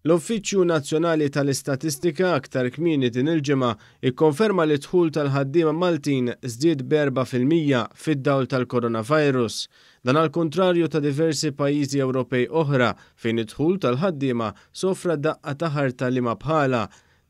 L-Uffiċċju Nazzjonali tal-Istatistika aktar kmieni din il-ġimgħa ikkonferma li d-dħul tal-ħaddiema Maltin żdied b'4% fid-dawl tal-coronavirus. Dan għall-kuntrarju ta' diversi pajjiżi Ewropej oħra fejn id-dħul tal-ħaddiema sofra daqqa ta' ħarta liema bħalha.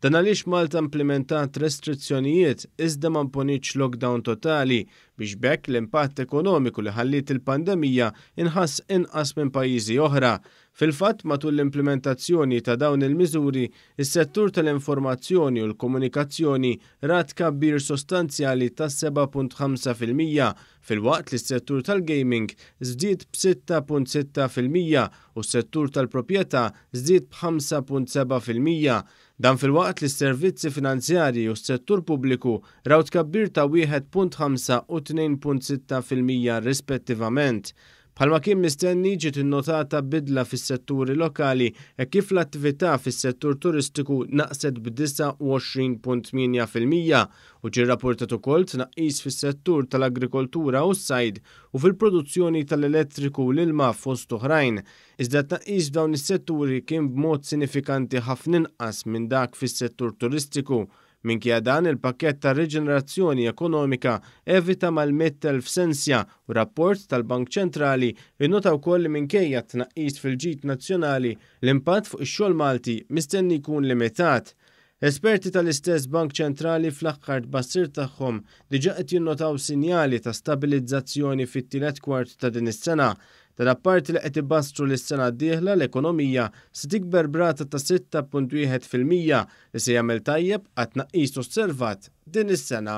Dan għaliex Malta implimentat restrizzjonijiet iżda ma imponietx lockdown totali biex b'hekk l-impatt ekonomiku li ħalliet il-pandemija inħass inqas minn pajjiżi oħra. Fil-fatt, matul l-implimentazzjoni ta' dawn il-miżuri, is-settur tal-informazzjoni u l-komunikazzjoni ra tkabbir sostanzjali ta' 7.5% filwaqt li s-settur tal-gaming żdied b'6.6% u s-settur tal-proprjetà żdied b'5.7%. Dan filwaqt li s-servizzi finanzjarji u s-settur pubbliku raw tkabbir ta' 1.5 u 2.6% rispettivament. Bħalma kien mistenni, ġiet innotata bidla fis-setturi lokali hekk kif l-attività fis-settur turistiku naqset b'29.8% u ġie rrapportat ukoll tnaqqis fis-settur tal-agrikoltura u s-sajd u fil-produzzjoni tal-elettriku u l-ilma fost oħrajn. Iżda t-tnaqqis f'dawn is-setturi kien b'mod sinifikanti ħafna inqas minn dak fis-settur turistiku. Minkejja dan, il-pakkett ta' riġenerazzjoni ekonomika evita mal-100,000 sensja u rapport tal-Bank Ċentrali innota wkoll li minkejja t-tnaqqis fil-ġid nazzjonali, l-impatt fuq ix-xogħol Malti mistenni jkun limitat. Esperti tal-istess Bank Ċentrali fl-aħħar tbassir tagħhom diġà qed jinnotaw sinjali ta' stabilizzazzjoni fit-tielet kwart ta' din is-sena. Dan apparti li qed ibassru li s-sena d-dieħla l-ekonomija se tikber b'rata ta' 6.1% li se jagħmel tajjeb għat-tnaqqis osservat din is-sena.